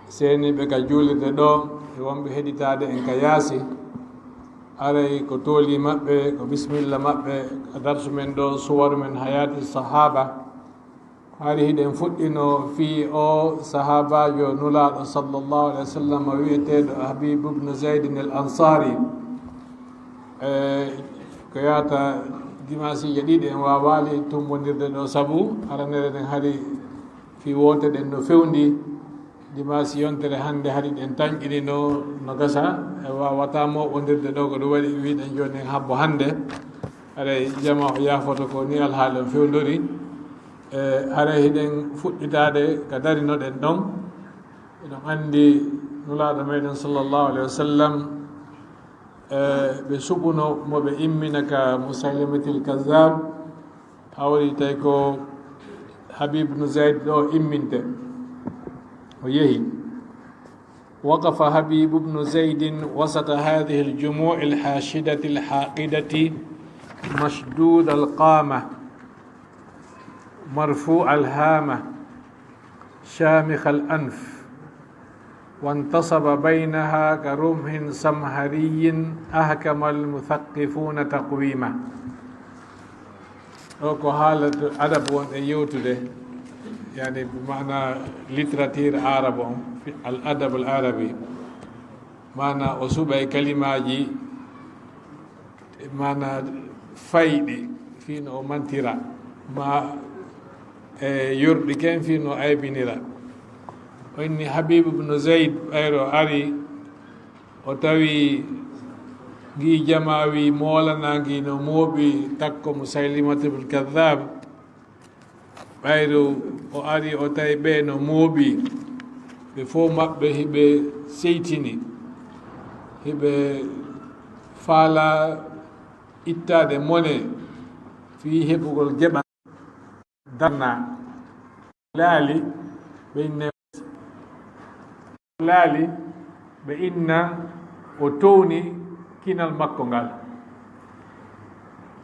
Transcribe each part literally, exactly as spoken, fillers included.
Seeniiɓe ka juulirde ɗoo e wonɓe heɗitaade en ka yaasi, aray ko tooli maɓɓe, ko bismilla maɓɓe ka darsu men ɗoo, Suwaru men Hayaati Sahaaba. Hari hiɗen fuɗɗino fii oo sahaabaajo Nulaaɗo sallallahu alaihi wasallam wi'eteeɗo Habib ibn Zaydin al Ansari. E, ko yaata dimaasiije ɗiɗi en waawaali tummbondirde ɗoo, sabu aranere nden hari fii woote ɗen no fewndi. Dimaasi yontere hannde hari ɗen tanƴinino, no gasa, e waawataa mooɓondirde ɗoo, ko ɗum waɗi wi'uɗen jooni en habbo hannde. Haray jamaa o yaafoto ko nii alhaali on fewndori. E, haray hiɗen fuɗɗitaade ka darinoɗen ɗon. Eɗon anndi Nulaaɗo meɗen sallallahu alaihi wasallam, e, ɓe suɓuno mo ɓe immina ka Musaylimatil Kazzab, hawri tawi ko Habib ibn Zayd ɗoo imminte. O yehi. وقف حبيب بن زيد وسط هذه الجموع الحاشدة الحاقدة مشدود القامة مرفوع الهامة شامخ الأنف، وانتصب بينها كرمح سمهري أحكم المثقفون تقويمه. Ɗoo ko haala adabu wonɗen yewtude, yani, maana littérature arabe on, fi-, al adab al arabi, maana o suɓay kalimaaji, maana fayɗi, fii no o mantira, ma e yorɗi ken fii no o aybinira. O inni Habib ibn Zayd, ɓayro ari, o tawi ngii jamaawi moolanaangi no mooɓi takko Musaylimat ibn Kadhab. Ɓayru o ari, o tawi ɓe no mooɓi, ɓe fow maɓɓe hiɓe seytini, hiɓe faala ittaade mone fii heɓugol geɓal. Darna laali, ɓe inne laali, ɓe inna o towni kinal makko ngal.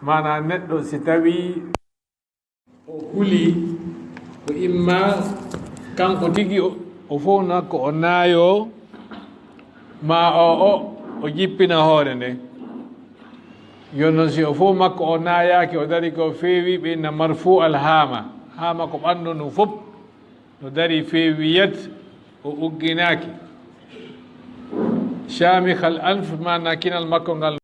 Maanaa, neɗɗo si tawii o huli, ko imma kanko tigi o, o fow na ko o naayoo, maa o, o, o jippina hoore nden. Yo non si o fow makko o naayaaki, o dari ko feewi, ɓe inna marfu al haama. Haama ko ɓanndu ndun fow no dari feewiyat, o ugginaaki. Shaamikhal anf, maanaa kinal makko ngal.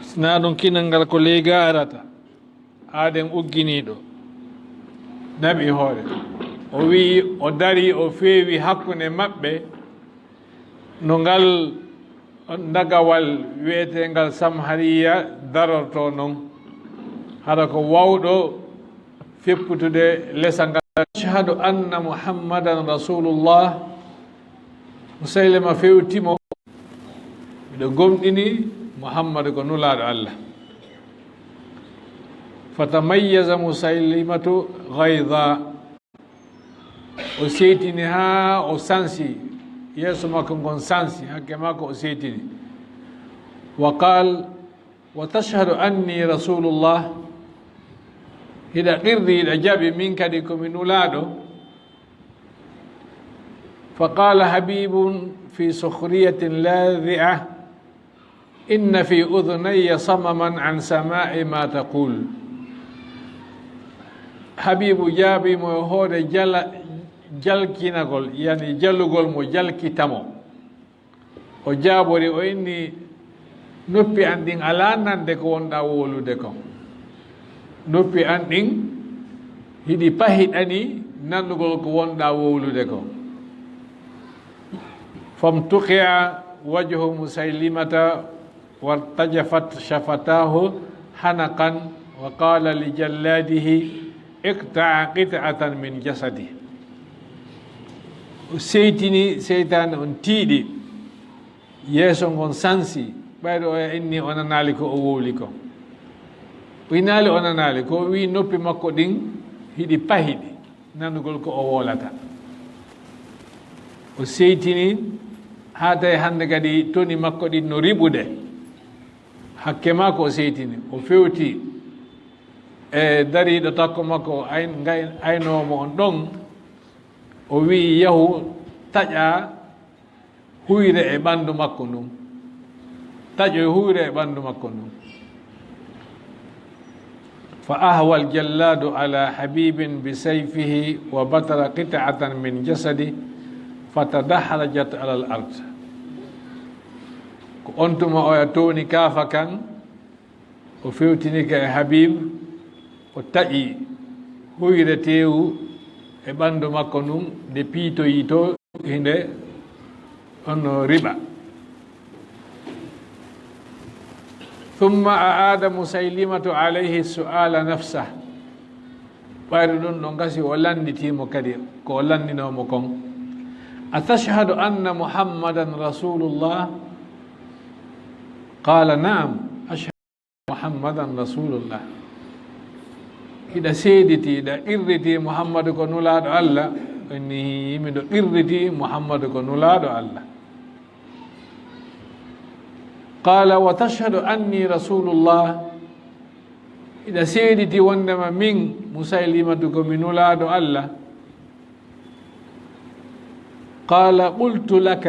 Sinaa ɗun kinal ngal ko ley ga arata. Aaden ugginiiɗo. Naɓi hoore. O wi'i, o dari, o feewi hakkunde maɓɓe. No ngal ndagawal wi'eteengal Samhariya darortoo non, hara ko waawɗo fepputude lesa ngal. Ashhadu anna Muhammadan Rasulullah. Musaylima fewti mo, miɗo gomɗini Muhammadu ko Nulaaɗo Allah. Fatamayyaza Musaylimatu ghayza. O seytini haa o sansi, yeeso makko ngon sansi, hakke makko o seytini. Wa qaal, "Wa tashhadu anni Rasulullah?" Hiɗa qirri, hiɗa jaɓi min kadi ko mi Nulaaɗo? Fa qaala Habibun fi sukhriyatin laadhi'a, "Inna fi udhunayya samaman an samaa'i ma taqul." Habiibu jaabii mo e hoore jala-, jalkinagol, yani jalugol mo jalkita mo. O jaabori, o inni, "Noppi an ɗin alaa nande ko wonɗaa wowlude kon." Noppi an ɗin hiɗi pahiɗani nanugol ko wonɗaa wowlude kon. Famtuqi'a wajhu Musaylimata wartajafat shafatahu hanaqan wa qala li jalladihi, "Iqta' qit'atan min jasadi." O seytini, seytaane on tiiɗi, yeeso ngon sansi, ɓayde o inni o nanaali ko o wowli kon. O inaali o nanaali, ko o wi'i noppi makko ɗin hiɗi pahiɗi nanugol ko o wowlata. O seytini haa tawi hannde kadi toni makko ɗin no riɓude. Hakke maa ko o seytini, o fewti e dariiɗo takko makko, o ayn-, ngay-, aynoowo mo on ɗon, O wi'i, "Yahu, taƴaa huyre e ɓandu makko ndun. Taƴoy huyre e ɓandu makko ndun." فأهوى الجلاد على حبيب بسيفه وبتر قطعة من جسده فتدحرجت على الأرض. Ko on tuma oya towni kaafa kan, o fewtini ka e Habib, o taƴi huyre teewu e ɓandu makko ndun, nde piitoyi to hinde on riɓa. ثم أعاد مسيلمة عليه السؤال نفسه. Ɓayru ɗun ɗon gasi, o lannditi mo kadi ko o lanndinoo mo kon. "أتشهد أن محمدا رسول الله؟" قال: "نعم، أشهد أن محمدا رسول الله." Hiɗa seediti, hiɗa qirriti Muhammadu ko Nulaaɗo Allah? O inni, "Hii, miɗo qirriti Muhammadu ko Nulaaɗo Allah." قال: "وتشهد أني رسول الله؟" Hiɗa seediti wonndema min Musaylimatu ko mi Nulaaɗo Allah? قال: "قلت لك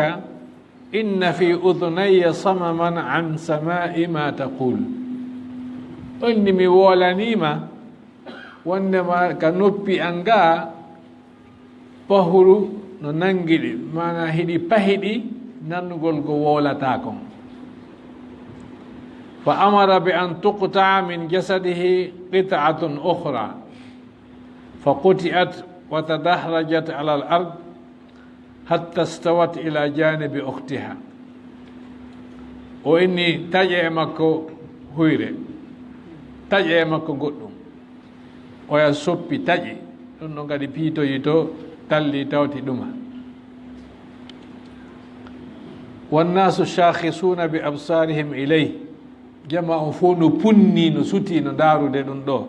إن في أذني صمما عن سماع ما تقول." O inni, "Mi woolanii ma wonndema ka noppi an gaa pahuru no nanngi ɗi, maanaa hiɗi pahi ɗi nannugol ko woolataa kon." فأمر بأن تقطع من جسده قطعة أخرى، فقطعت وتدحرجت على الأرض حتى استوت إلى جانب أختها. O inni, "Taƴe e makko huyre, taƴe e makko goɗɗum." Oya soppi taƴi, ɗun ɗon kadi piitoyi to, talli tawti ɗuma. والناس شاخصون بأبصارهم إليه. Jamaa on fow no punnii, no sutii, no ndaarude ɗun ɗoo.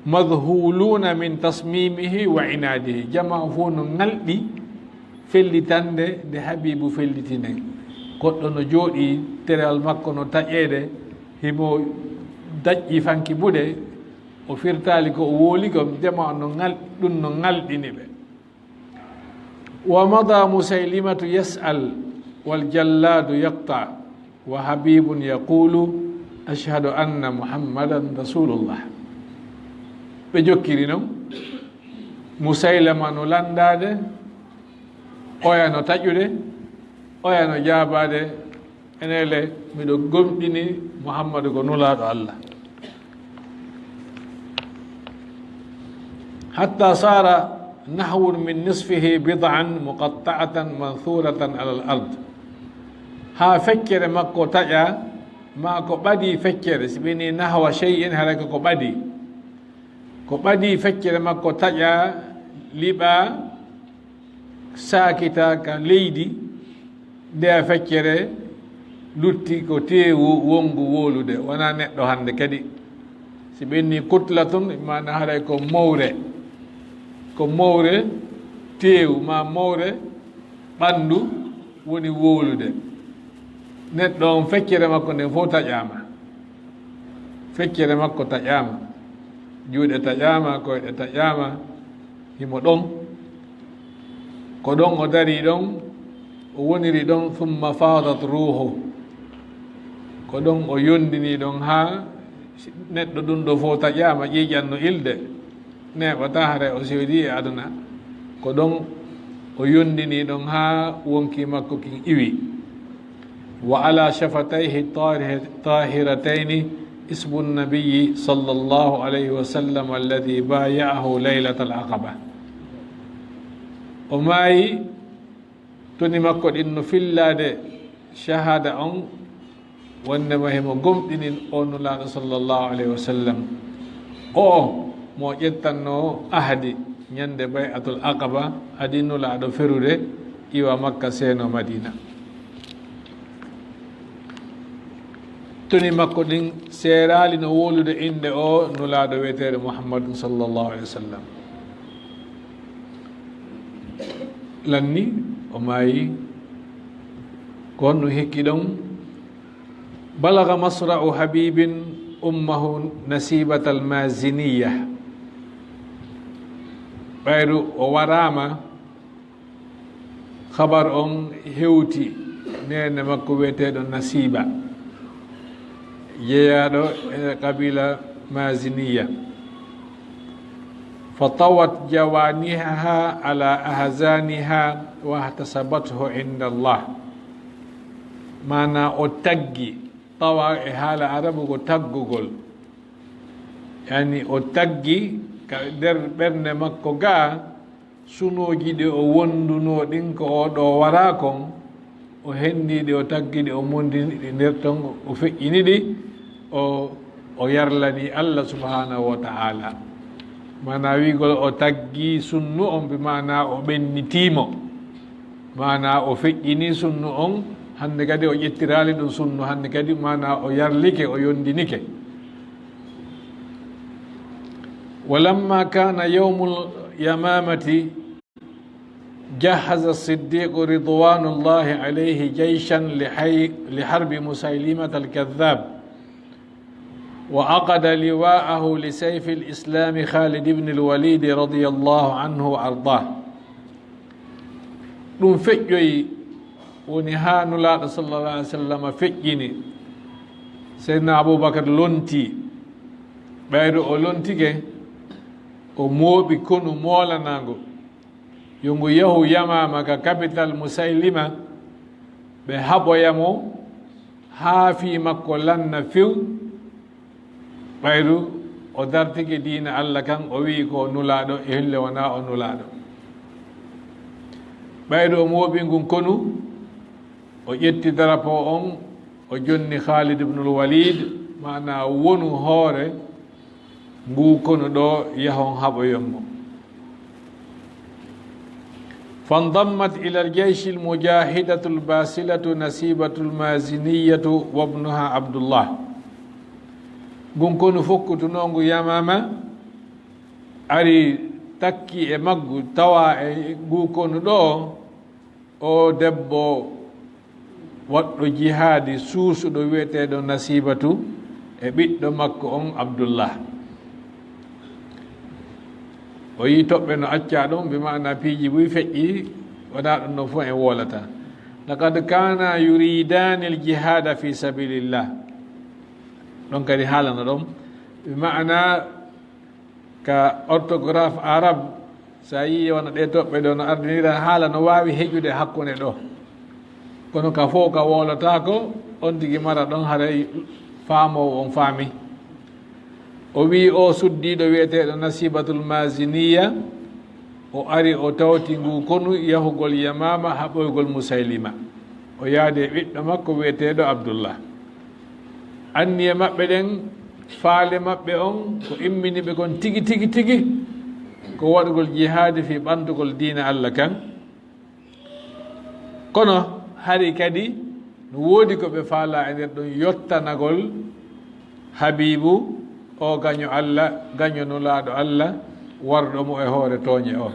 مذهولون من تصميمه وعناده. Jamaa on fow no ŋalɗi fellitande nde Habiibu felliti nden. Goɗɗo no jooɗii, terewal makko no taƴeede, himo daƴƴi fanki buɗe, o firtaali ko o wooli kon, jamaa on no ŋal-, ɗun no ŋalɗini ɓe. ومضى مسيلمة يسأل والجلاد يقطع وحبيب يقول: "أشهد أن محمدا رسول الله." Ɓe jokkiri non, Musaylama no lanndaade, oya no taƴude, oya no jaabaade, Enele, miɗo gomɗini Muhammadu ko Nulaaɗo Allah. حتى صار نحو من نصفه بضعا مقطعة منثورة على الأرض. Haa feccere makko taƴaa, maa ko ɓadii feccere, si ɓe ni نحو شيء, haray ko ko ɓadii. Ko ɓadii feccere makko taƴaa, liɓaa, saakitaa ka leydi, ndeya feccere lutti ko teewu wongu wowlude, wonaa neɗɗo hannde kadi. Si ɓe inni كتلة, maana haray ko mowre, ko mowre teewu maa mowre ɓanndu woni wowlude. Neɗɗo on feccere makko nden fow taƴaama. Feccere makko taƴaama. Juuɗe taƴaama, koyɗe taƴaama. Himo ɗon. Ko ɗon o darii ɗon, o woniri ɗon, ثم فاضت روحه. Ko ɗon o yondini ɗon haa neɗɗo ɗun ɗoo fow taƴaama, ƴiiƴan no ilde. Neeɓataa haray o seedii e aduna. Ko ɗon o yondini ɗon haa wonkii makko kin iwi. وعلى شفتيه الطاهرتين اسم النبي صلى الله عليه وسلم الذي بايعه ليلة العقبة. O maayi, toni makko ɗin no fillaade shahaada on, wonnde mo himo gomɗini on Nulaaɗo sallallahu alayhi wa sallam. O mo ƴettanno ahdi ñande Bay'atul Aqaba, adi Nulaaɗo ferude iwa Makka seeno Madina. Toni makko ɗin seeraali no wowlude innde o Nulaaɗo wi'eteeɗo Muhammadun sallallahu alayhi wa sallam. Lanni, o maayi. Ko honɗun hikki ɗon? بلغ مصرع حبيب أمه نسيبة المازنية. Ɓayru o waraama Kabar on hewti neene makko wi'eteeɗo Nasiba, jeyaaɗo e qabila Maziniya. Fa tawat jawanihaha ala ahzaniha wahtasabathu inda Allah. Maana o taggi, tawa e haala arabu ko taggugol. Yani o taggi ka nder ɓernde makko gaa, sunooji ɗi o wondunoo ɗin ko o ɗo waraa kon, o henndii ɗi, o taggi ɗi, o mondini ɗi nder ton, o feƴƴini ɗi, o, o yarlanii Allah subhanahu wa ta'ala. Maanaa wi'ugol o taggi sunnu on, bi maanaa o ɓennitii mo. Maanaa o feƴƴinii sunnu on, hannde kadi o ƴettiraali ɗum sunnu, hannde kadi maanaa o yarlike, o yondinike. ولما كان يوم اليمامة جهز الصديق رضوان الله عليه جيشا لحي-، لحرب مسيلمة الكذاب، وعقد لواءه لسيف الإسلام خالد بن الوليد رضي الله عنه وأرضاه. Ɗum feƴƴoyi woni haa Nulaaɗo sallallahu alaihi wasallam feƴƴini. Seydina Abubakar lontii. Ɓayru o lontike, o mooɓi konu moolanaango. Yo ngu yahu Yamaama ka kapital Musaylima, ɓe haɓoya mo haa fii makko lanna few. Ɓayru o dartike diina Alla kan, o wi'i ko o nulaaɗo, e hille wonaa o nulaaɗo. Ɓayru o mooɓi ngun konu, o ƴetti darapoo on, o jonni Khaalid ibnul Waliid, maanaa wonu hoore ngu konu ɗo, yahon haɓoyon mo. فانضمت إلى الجيش المجاهدة الباسلة نسيبة المازنية وابنها عبد الله. Ngun konu fokkutunoongu Yamaama ari takki e maggu, tawa e ngu konu ɗo, o debbo waɗɗo jihaadi suusuɗo wi'eteeɗo Nasibatu e ɓiɗɗo makko on Abdullah. O yi'i toɓɓe no accaa ɗon, bi maana piiji buy feƴƴi, wonaa ɗum ɗon fof en woolata. لقد كانا يريدان الجهاد في سبيل الله. Ɗon kadi haalano ɗon, bi maana ka orthographe arabe, so a yi'i wona ɗee toɓɓe ɗo no ardinira, haala no waawi heƴude hakkunde ɗo. Kono ka fow ka woolataako, on tigi mara ɗon haray faamoowo on faami. O wi'i o suddiiɗo wi'eteeɗo Nasibatul Maziniya, o ari o tawti ngu konu yahugol Yamaama haɓoygol Musaylima. O yaadi e ɓiɗɗo makko wi'eteeɗo Abdullah. Anniye maɓɓe ɗen, faale maɓɓe on, ko immini ɓe kon tigi, tigi, tigi, ko waɗugol jihaadi fii ɓantugol diina Alla kan. Kono hari kadi no woodi ko ɓe faalaa e nder ɗon yottanagol Habiibu, o gaño Alla, gaño Nulaaɗo Alla, warɗo mo e hoore tooñe o.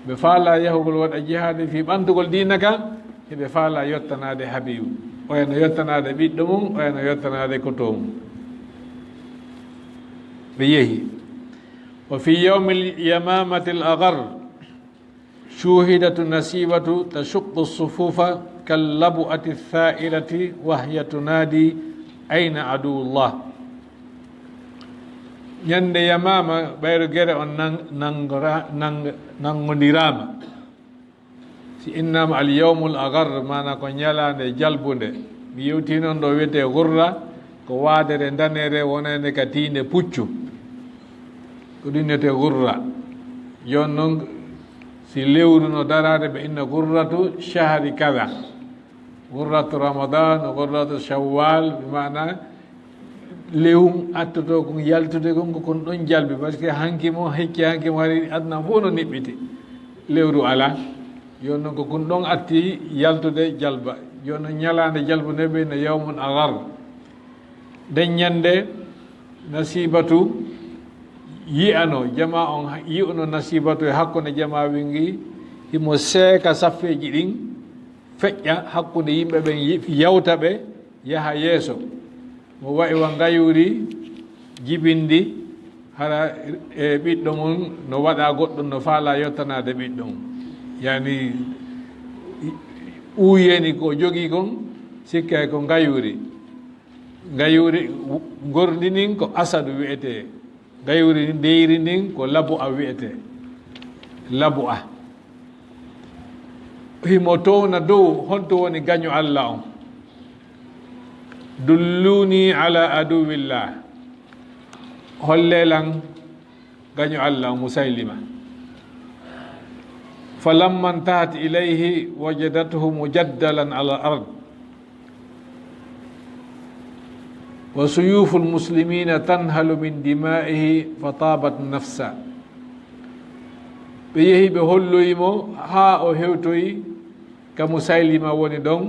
Ɓe faalaa yahugol waɗa jihaadi fii ɓantugol diina kan, hiɓe faalaa yottanaade Habiibu. Oya no yottanaade ɓiɗɗo mum, oya no yottanaade koto mum. Ɓe yehi. وفي يوم اليمامة الأغر، شوهدت نسيبة تشق الصفوف كاللبؤة الثائرة وهي تنادي: أين عدو الله؟ Ñande Yamaama, ɓayru gere on nan-, nangora-, nang-, nangondiraama. Si innaama al yawmul agar, maana ko ñalaande jalbunde. Mi yewtii non ɗo wiyetee gurra, ko waadere ndaneere wonande ka tiinde puccu. Ko ɗum wiyetee gurra. Jooni non, si lewru no daraade, ɓe inna gurratu shahri kada. Gurratu Ramadan, gurratu Shawwal, bi maana lewru attoto kon yaltude kon, ko kon ɗon jalbi, parce que hanki mo, hecci hanki mo, hari aduna fof no niɓɓiti. Lewru alaa. Jooni non ko kon ɗon atti yaltude jalba. Jooni non ñalaande jalbunde ɓe no yawmun agar. Nden ñande Nasibatu yi'ano, jamaa on yi'uno Nasibatu e hakkunde jamaa wingi, himo seeka saffeeji ɗin, feƴƴa hakkunde yimɓe ɓen, yi-, yawta ɓe, yaha yeeso. Mo wa'i wa ngayuuri jibindi, hara e ɓiɗɗo mum no waɗa goɗɗum, no faalaa yottanaade ɓiɗɗo mum. Yani, Uuyeni ko o jogii kon, sikkay ko ngayuuri. Ngayuuri ngorndi ndin ko asadu wi'etee. Ngayuuri ndeyri ndin ko labu'a wi'etee. Labu'a. Himo towna dow honto woni gaño Alla on. "Dulluni ala aduwillah." Hollee lan gaño Alla on, Musaylima. "Falamma intahat ilayhi wajadathu mujaddalan ala al-ard. Wa suyuful muslimina tanhalu min dima'ihi fatabat nafsa." Ɓe yehi ɓe holloyi mo haa o hewtoyi ka Musaylima woni ɗon,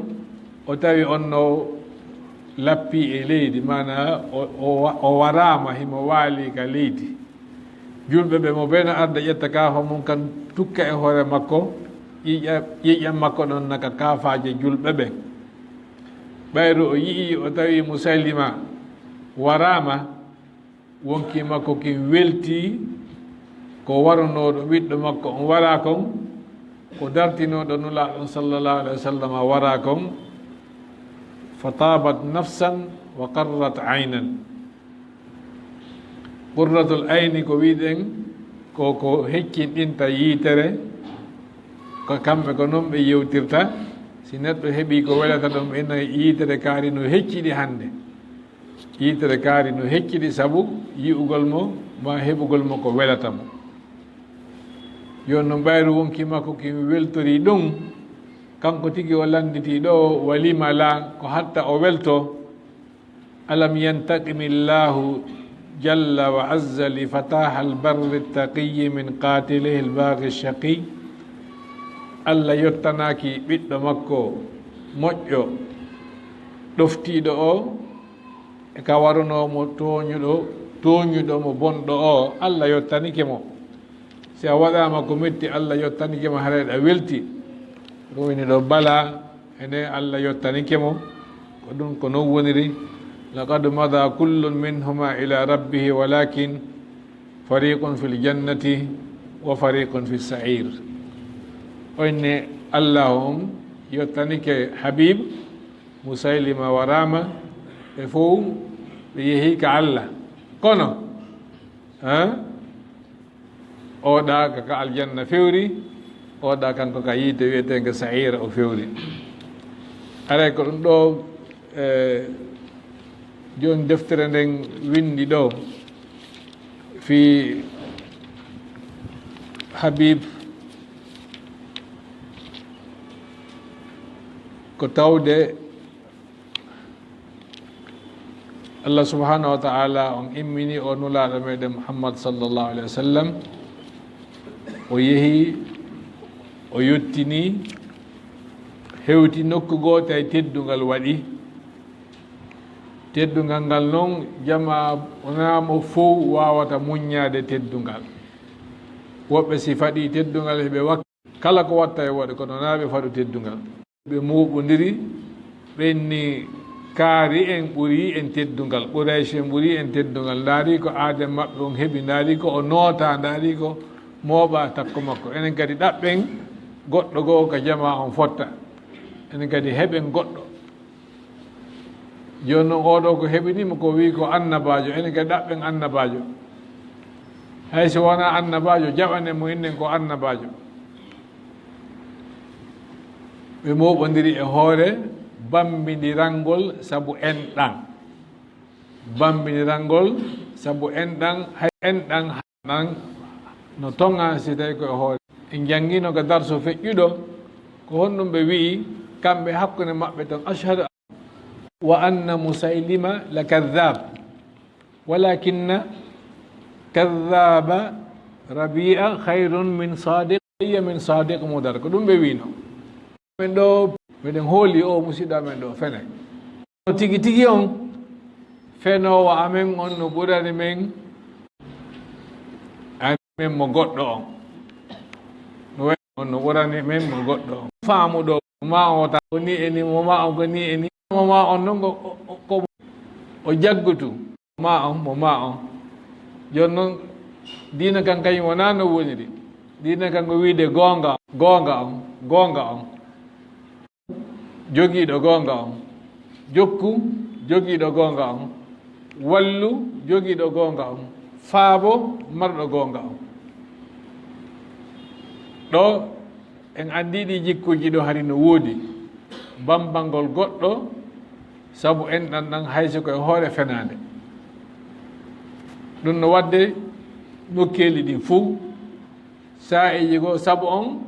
o tawi on no lappii e leydi, maanaa o, o wa-, o waraama, himo waalii ka leydi. Julɓe ɓe mo bee no arda ƴetta kaafa mun kan tukka e hoore makko, ƴiiƴa-, ƴiiƴan makko ɗon naka kaafaaje julɓe ɓen. Ɓayru o yi'ii, o tawi Musaylima waraama, wonkii makko kin weltii, ko warunooɗo ɓiɗɗo makko on waraa kon, ko dartinooɗo Nulaaɗo on sallallahu alayhi wa sallam waraa kon, fa taabat nafsan wa qarrat aynan. Qurratul ayni ko wi'uɗen ko, ko heccinɗinta yiitere, ko kamɓe ko non ɓe yewtirta. Si neɗɗo heɓii ko welata ɗum, ina yiitere kaari no hecciɗi hannde. Yiitere kaari no hecciɗi sabu yi'ugol mo, maa heɓugol mo ko welata mo. Yo non ɓayru wonkii makko kin weltorii ɗum, kanko tigi o landitii ɗoo, walima la ko hatta o weltoo. Alam yantaqimi Allahu jalla wa azza li fatahal barri taqiyyi min qatilihi al-baghi ash-shaqi. Alla yottanaaki ɓiɗɗo makko moƴƴo ɗoftiiɗo o, e ka warunoo mo tooñuɗo, tooñuɗo mo bonɗo o, Alla yottanike mo. Si a waɗaama ko metti, Alla yottanike ma, haray ɗa welti. Ko woni ɗo bala, ene Alla yottanike mo. Ko ɗum ko non woniri. Laqad mada kullun minhuma ila rabbihi walakin fariqun fil jannati wa fariqun fis sa'ir. Oyne Alla on yottanike Habib, Musaylima waraama, ɓe fow ɓe yehi ka Alla. Kono, ha? Oɗa ka, ka aljanna fewri, oɗa kanko ka yiite wi'eteenga Sa'iira o fewri. Aray ko ɗum ɗo, eh, jooni deftere nden winndi ɗo fii Habib, ko tawde Allah subhanahu wa ta'ala on immini o nulaaɗo meɗen Muhammad sallallahu alaihi wasallam, o yehi, o yottini, hewti nokku gooto e teddungal waɗi. Teddungal ngal non, jamaa wonaa mo fow waawata muññaade teddungal. Woɓɓe si faɗi teddungal, heɓe wak-, kala ko watta e waɗa, kono naa ɓe faɗu teddungal. Ɓe mooɓondiri, ɓen ni kaari en ɓuri en teddungal, Quraysh en ɓuri en teddungal. Ndaari ko aaden maɓɓe on heɓi, ndaari ko o nootaa, ndaari ko mooɓaa takko makko. Enen kadi ɗaɓɓen goɗɗo goo ka jamaa on fotta. Enen kadi heɓen goɗɗo. Jooni non, oo ɗoo ko heɓini mo ko wi'i ko annabaajo, enen kadi ɗaɓɓen annabaajo. Hay si wonaa annabaajo, jaɓanen mo innen ko annabaajo. Ɓe mooɓondiri e hoore bammbindirangol sabu enɗan. Bammbindirangol sabu enɗan, hay enɗan ɗan no toŋa si tawi ko e hoore. En janngino ka darsu feƴƴuɗo, ko honɗum ɓe wi'i, kamɓe hakkunde maɓɓe ton, "Ashhadu wa anna Musaylima la kadhab, walakinna kadhaba Rabi'a khayrun min sadiq, min sadiq Mudar." Ko ɗum ɓe wi'ino. Men ɗo, meɗen hooli o musiɗɗo amen ɗo fene. Tigi tigi on, fenoowo amen on no ɓurani men, amen mo goɗɗo on. No we-, on no ɓurani men mo goɗɗo on. Faamuɗo ma o ta, ko ni e ni, mo ma on ko ni e ni. Mo ma on non ko, ko, ko o jaggutu. Ma on, mo ma on. Jooni non, diina kan kañum wonaa no woniri. Diina kan ko wiide goonga, goonga on, goonga on. Jogiiɗo goonga on. Jokku, jogiiɗo goonga on. Wallu, jogiiɗo goonga on. Faabo, marɗo goonga on. Ɗoo, en anndii ɗii jikkuuji ɗoo hari no woodi. Bambangol goɗɗo, sabu enɗan ɗan hay si ko e hoore fenaande. Ɗun no waɗde nokkeeli ɗin fow. Saa'iiji goo sabu on,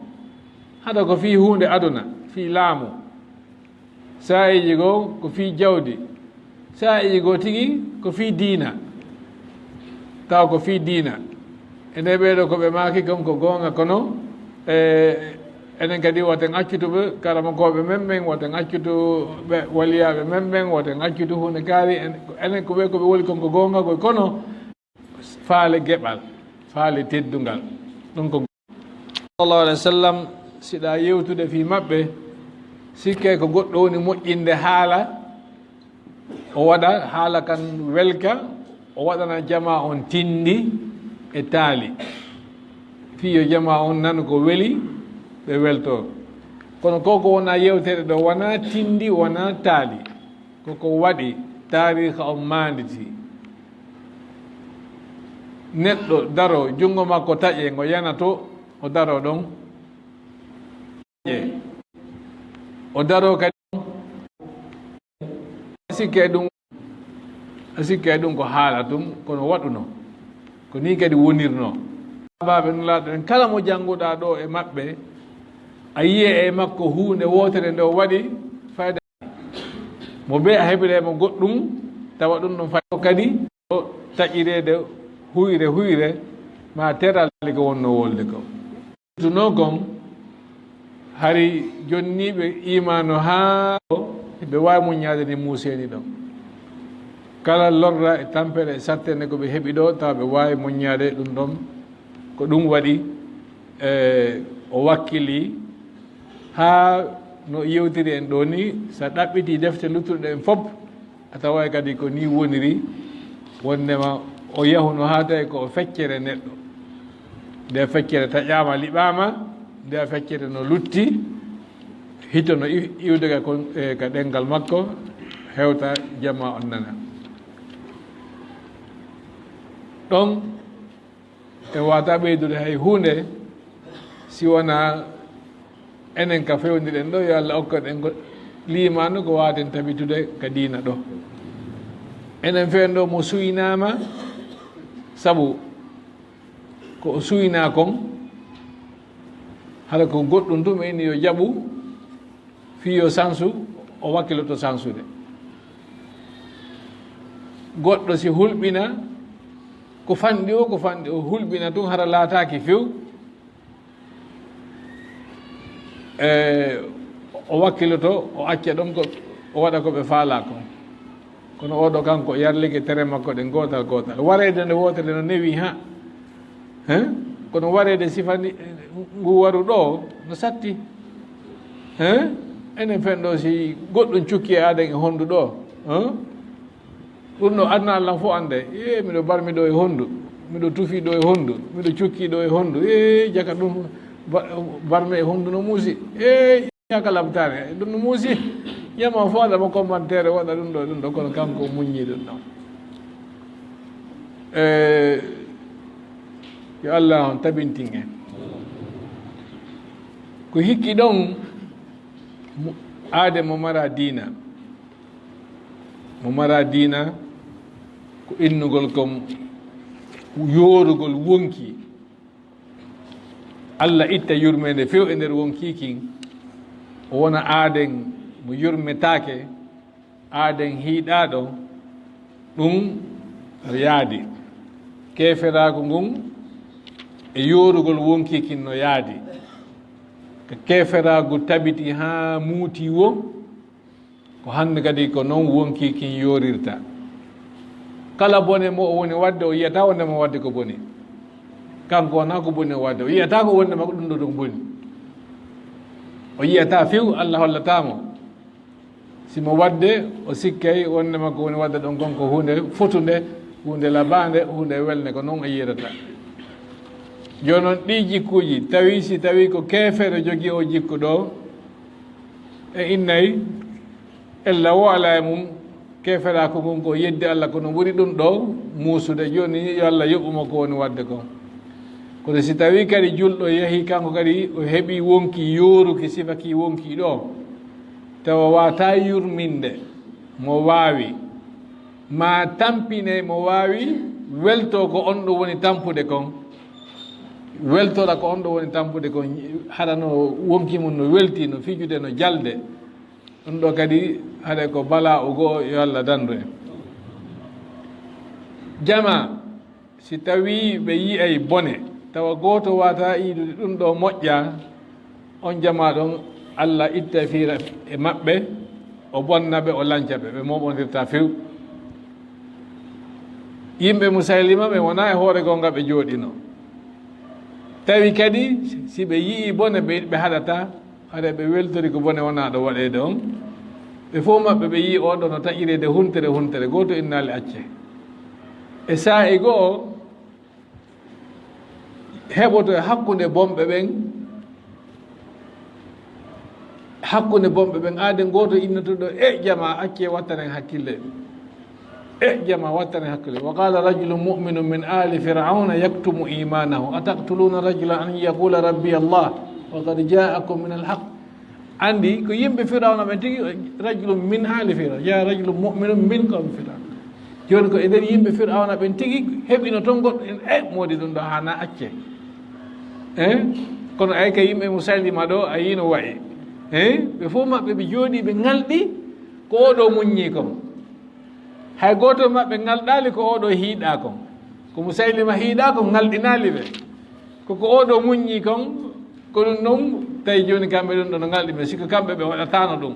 hada ko fii huunde aduna, fii laamu. Saa'iiji goo ko fii jawdi. Saa'iiji goo tigi ko fii diina. Tawa ko fii diina. Enen ɓee ɗoo ko ɓe maaki kon ko goonga, kono, e, enen kadi woten accutu ɓe karamokooɓe men ɓen, woten accutu ɓe waliyaaɓe men ɓen, woten accutu huunde kaari, en, enen ko ɓe, ko ɓe woni kon ko goonga koy, kono faale geɓal, faale teddungal. Ɗun ko sallallahu alaihi wasallam, siɗa yewtude fii maɓɓe, sikkay ko goɗɗo woni moƴƴinde haala, o waɗa haala kan welka, o waɗana jamaa on tindi e taali. Fii yo jamaa on nanu ko weli, ɓe weltoo. Kono ko ko wona yewtere ɗoo, wona tindi, wona taali. Ko ko waɗi, taariika on maanditi. Neɗɗo daroo, junngo makko taƴee, ngo yana to, o daroo ɗon. O daroo kadi, a sikkay ɗum, a sikkay ɗum ko haala tun, kono waɗuno. Ko nii kadi wonirnoo. Sahaabaaɓe Nulaaɗo ɓen, kala mo jannguɗaa ɗoo e maɓɓe, a yi'ay e makko huunde wootere nde o waɗi fayda. Mo bee a heɓiray mo goɗɗum, tawa ɗum ɗon fay kadi o taƴireede huyre huyre, ma terali ko wonnoo wolde ko. Tunoo kon, hari jonniiɓe iimaanu haa ɓe waawi muññaade ni muuseeni ɗon. Kala lorra e tampere e sattende ko ɓe heɓi ɗoo, tawa ɓe waawi muññaade ɗum ɗon. Ko ɗum waɗi, e, o wakkili haa no yewtiri en ɗoo ni, so a ɗaɓɓitii defte luttuɗe ɗen fof, a taway kadi ko nii woniri, wondema o yahuno haa tawi ko o feccere neɗɗo. Nde feccere taƴaama, liɓaama, nde feccere no lutti, hito no i-, iwde ka kon, e, ka ɗenngal makko, hewta jamaa on nana. Ɗon, en waawataa ɓeydude hay huunde si wonaa enen ka fewndiɗen ɗoo, yo Allah okkan en ko liimaanu ko waawaten tabitude ka diina ɗoo. Enen feen ɗoo mo suynaama, sabu ko o suynaa kon, hara ko goɗɗum ɗum eni yo jaɓu, fii yo sansu, o wakkiloto sansude. Goɗɗo si hulɓina, ko fanɗi o, ko fanɗi o hulɓina tun hara laataaki few, e, o wakkiloto, o acca ɗon ko, o waɗa ko ɓe faalaa kon. Kono oo ɗoo kanko o yarlike tere makko ɗen gootal gootal. Wareede nde wootere no newi ha. Hein? Kono wareede sifa ni, ngu waru ɗoo no satti. Hein? Enen fen ɗoo si goɗɗum cukki e aden e hondu ɗoo. Hein? Ɗum ɗoo aduna Allah fof annde. Ee, miɗo barmi ɗoo e hondu. Miɗo tufi ɗoo e hondu. Miɗo cukki ɗoo e hondu. Ee, jaka ɗum ba-, barme e hondu no muusi. Ee, Yaa ka labtaare, ɗum no muusi. Yama fo waɗa mo commentaire, waɗa ɗum ɗoo, ɗum ɗoo, kono kanko o muññii ɗum ɗoo. E, yo Allah on tabintin en. Ko hikki ɗon, mo, aade mo mara diina. Mo mara diina, ko innugol kon yoorugol wonki. Allah itta yurmeende few e nder wonkii kin, o wona aaden mo yurmetaake, aaden hiiɗaaɗo, ɗum no yaadi. Keeferaagu ngun e yoorugol wonkii kin no yaadi. Ka keeferaagu tabiti haa muuti woo, ko hannde kadi ko non wonkii kin yoorirta. Kala bone mo o woni waɗde, o yi'ataa wonde mo waɗde ko boni. Kanko wonaa ko boni o waɗde, o yi'ataa ko wonde makko ɗum ɗoo ɗum boni. O yi'ataa few, Allah hollataa mo. Si mo waɗde, o sikkay wonde makko woni waɗde ɗon kon ko huunde fotunde, huunde labaande, huunde welnde, ko non o yi'irata. Jooni non ɗii jikkuuji, tawi si tawi ko keefeero jogii oo jikku ɗoo, E innay, ella wo alaa e mum, keeferaaku ngun ko yeddi Alla, kono ɓuri ɗum ɗoo muusude. Jooni, yo Alla yoɓu mo ko woni waɗde kon. Kono si tawii kadi julɗo yahii, kanko kadi o heɓii wonkii yooruki sifa kii wonkii ɗoo, tawa waawataa yurminde mo waawi, maa tampinee mo waawi weltoo ko on ɗon woni tampude kon, weltora ko on ɗon woni tampude kon, hara no wonkii mun no weltii, no fijude, no jalde. Ɗum ɗoo kadi haɗa ko balaa o go'o, yo Alla dandu en. Jamaa, si tawii ɓe yi'ay bone, tawa gooto waawataa yi'ude ɗum ɗoo moƴƴaa, on jamaa ɗon, Alla ittay fiira e maɓɓe, o bonna ɓe, o lanca ɓe, ɓe mooɓondirtaa few. Yimɓe Musaylima ɓe wonaa e hoore goonga ɓe jooɗinoo. Tawi kadi si ɓe yi'ii bone, ɓe, ɓe haɗataa, haray ɓe weltori ko bone wonaa ɗo waɗeede on. Ɓe fow maɓɓe ɓe yi'ii oo ɗoo no taƴireede huntere huntere, gooto innaali accee. E saa'i go'o, heɓoto e hakkunde bonɓe ɓen, hakkunde bonɓe ɓen, aaden gooto innoto ɗoo, "E jamaa, accee wattaren hakkille." E jamaa, wattaren hakkille. "Wa qala rajulun mu'minun min ali fir'auna yaktumu imanahu. Ataqtuluna rajulan an yaqula rabbi Allah wa qad ja'akum min al-haqq." Anndi ko yimɓe Firawna ɓen tigi, rajulun min ali Firawna, jaa rajulun mu'minun min qawmi Firawna. Jooni ko e nder yimɓe Firawna ɓen tigi heɓino ton goɗɗo, en, e, moodi ɗum ɗoo haanaa accee. Eh? Kono ay ka yimɓe Musaylima ɗoo, a yiino wa'i. Eh? Ɓe fow maɓɓe ɓe jooɗii, ɓe ŋalɗi ko oo ɗoo muññii kon. Hay gooto e maɓɓe ŋalɗaali ko oo ɗoo hiiɗaa kon. Ko Musaylima hiiɗaa kon ŋalɗinaali ɓe. Ko ko oo ɗoo muññii kon, ko ɗum ɗon tawi jooni kamɓe ɗum ɗoo no ŋalɗi ɓe, si ko kamɓe ɓe waɗataano ɗum.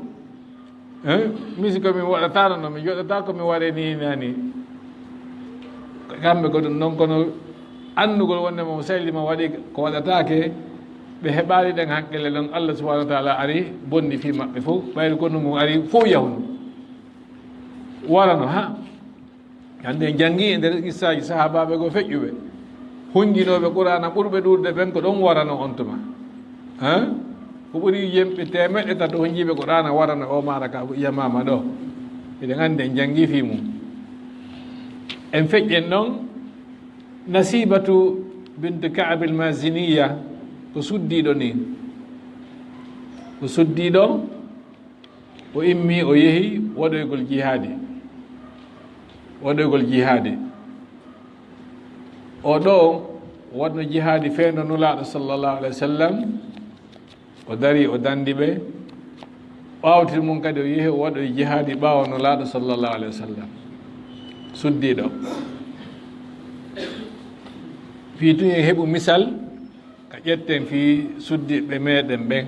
Eh? Min si ko min waɗataano ɗum, mi jooɗataa ko mi waree nii naa nii. Kamɓe ko ɗum ɗon, kono anndugol wonde mo Musaylima waɗi ko waɗataake, ɓe heɓaali ɗen hakkille ɗon, Allah subhanahu wa ta'ala ari bonni fii maɓɓe fow, ɓayri ko ɗum ari fow yahunu. Warano, ha? Hannde en janngii e nder qissaaji sahaabaaɓe goo feƴƴuɓe, hunjinooɓe Qur'aana ɓurɓe ɗuuɗude ɓen ko ɗon warano on tuma. Ha? Ko ɓuri yimɓe teemeɗɗe tato hunjiiɓe Qur'aana warano o maara ka yamaama ɗoo. Eɗen anndi en janngii fii mum. En feƴƴen ɗon Nasibatu bint Ka'ab al-Maziniya ko suddiiɗo nii. Ko suddiiɗo O immii, o yehi waɗoygol jihaadi. Waɗoygol jihaadi. O ɗoo waɗno jihaadi fewndo Nulaaɗo sallallahu alaihi wasallam. O darii, o dandi ɓe. Ɓawti mum kadi, o yehi, o waɗoyi jihaadi ɓaawo Nulaaɗo sallallahu alaihi wasallam. Suddiiɗo. Fii tun en heɓu misal ka ƴetten fii suddiiɓe meɗen ɓen.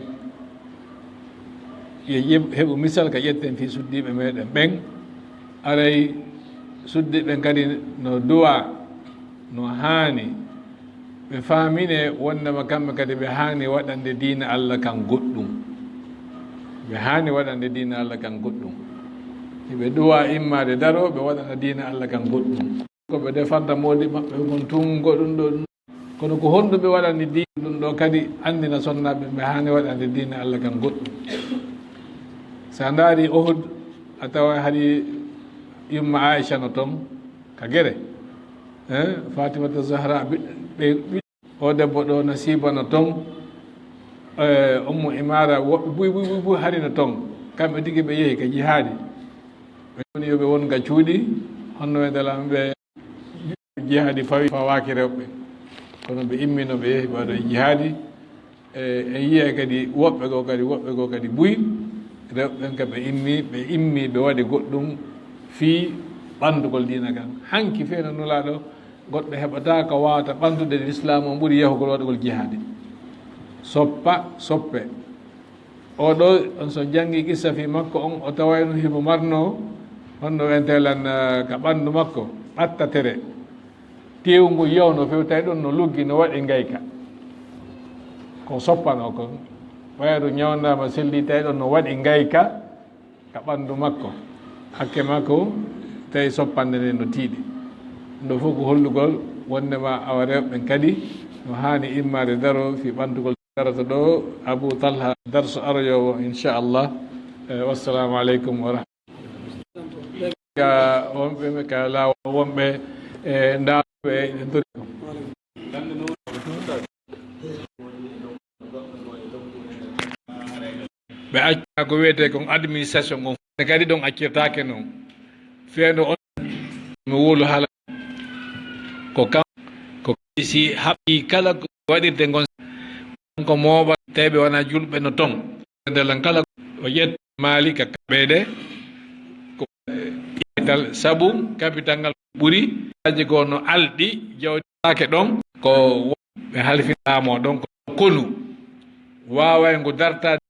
Yo ƴe-, heɓu misal ka ƴetten fii suddiiɓe meɗen ɓen. Aray suddiiɓe ɓen kadi no duwaa, no haani ɓe faaminee wondema kamɓe kadi ɓe haani waɗande diina Allah kan goɗɗum. Ɓe haani waɗande diina Allah kan goɗɗum. Hiɓe duwaa immaade daroo ɓe waɗana diina Allah kan goɗɗum. Ko ɓe defanta moodi maɓɓe ngon tun goɗɗum ɗon. Kono ko honɗum ɓe waɗani diina ɗum ɗoo kadi anndina sonnaaɓe ɓe haani waɗande diina Allah kan goɗɗum. Si a ndaari Uhud, a tawa hari yumma Aisha no ton ka gere. Eh, Fatimata Zahra, bi-, ɓe, ɓe, o debbo ɗoo Nasiba no ton. Eh, Ummu Imara, woɓɓe buy, buy, buy, buy hari no ton. Kamɓe tigi ɓe yehi ka jihaadi. Ɓe woni yo ɓe won ka cuuɗi, honno ɓe dalaama ɓe Jihaadi fawi, fawaaki rewɓe, kono ɓe immino, ɓe yehi ɓe waɗoyi jihaadi. E, en yi'ay kadi woɓɓe goo kadi, woɓɓe goo kadi buy, rewɓe ɓen ka ɓe immi, ɓe immi, ɓe waɗi goɗɗum fii ɓantugol diina kan. Hanki fii no Nulaaɗo, goɗɗo heɓataa ko waawata ɓantude Lislaam on ɓuri yahugol waɗugol jihaadi. Soppa, soppe. Oo ɗoo, on so janngi qissa fii makko on, o tawayno himo marnoo honno wi'etee lan, eh, ka ɓanndu makko, ɓattatere. Teewu ngun yawnoo few, tawi ɗon no luggi, no waɗi ngayka. Ko soppanoo kon. Ɓayru ñawndaama, selli, tawi ɗon no waɗi ngayka ka ɓanndu makko. Hakke makko, tawi soppande nden no tiiɗi. Ɗum ɗoo fow ko hollugol wondema awa rewɓe ɓen kadi no haani immaade daroo fii ɓantugol. Darata ɗoo Abu Talha, darsu aroyoowo, inchallah, Eh, wassalamu aleykum wa rahmatullahi. Ka wonɓe, ka laawol wonɓe, eh, ndaaruɓe e nder. Ɓe accaa ko wiyetee kon administration on, kadi ɗon accirtaake non. Fewndo on, mi wowlu haala ko kam, ko si haɓi kala ko waɗirte ngon, ko mooɓa tawɓe wona julɓe no ton. Ndelan kala o ƴetta Maali ka kaɓeede, ko capital, sabu capital ngal ɓuri aji goo no alɗi jawdi ɗon, ko ɓe halfinaama ɗon ko konu waaway ngu dartaade.